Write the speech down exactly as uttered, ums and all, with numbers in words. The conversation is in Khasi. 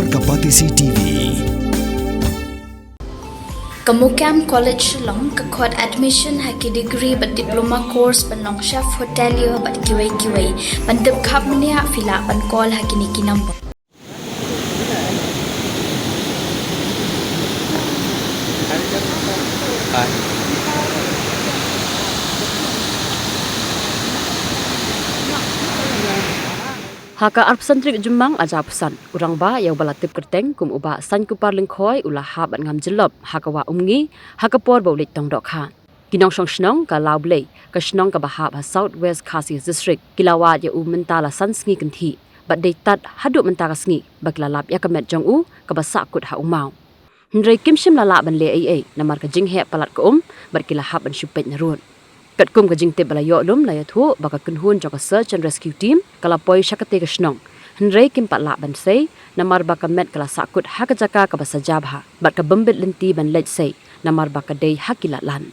Ka Batesi T V. Ka MOKAM College Shillong ka khot admission ha ki degree bad diploma course ban long chef hotelier bad kiwei kiwei. Ban tip khapkhap mynne phi lah ban call ha kine ki number. Ha ka arphew san tarik Jymmang arhajar arphew san, u rangbah ïa uba la tip kyrteng kum u Bah Sainkupar Lyngkhoi u la hap ban ngam jyllop ha ka wah Umngi ha ka por ba u leit tong dohkha. Ki nongshong shnong ka Lawblei, ka shnong kaba hap ha South West Khasi District, ki la wad ïa u mynta la san sngi kynthih bad dei tad haduh mynta ka sngi ba ki la lap ïa ka met jong u kaba sahkut ha u maw. Hynrei kim shym la lah ban leh ei ei namar ka jingheh palat ka um bad ki la hap ban shu peit narud. Katkum ka jingtip ba la ïoh lum la ïathuh ba ka kynhun jong ka Search and Rescue Team ka la poi sha katei ka shnong, hynrei kim pat lah ban sei namar ba ka met ka la sahkut ha ka jaka kaba saja bha bad ka bym bit lynti ban leit sei namar ba ka dei ha ki ladlad.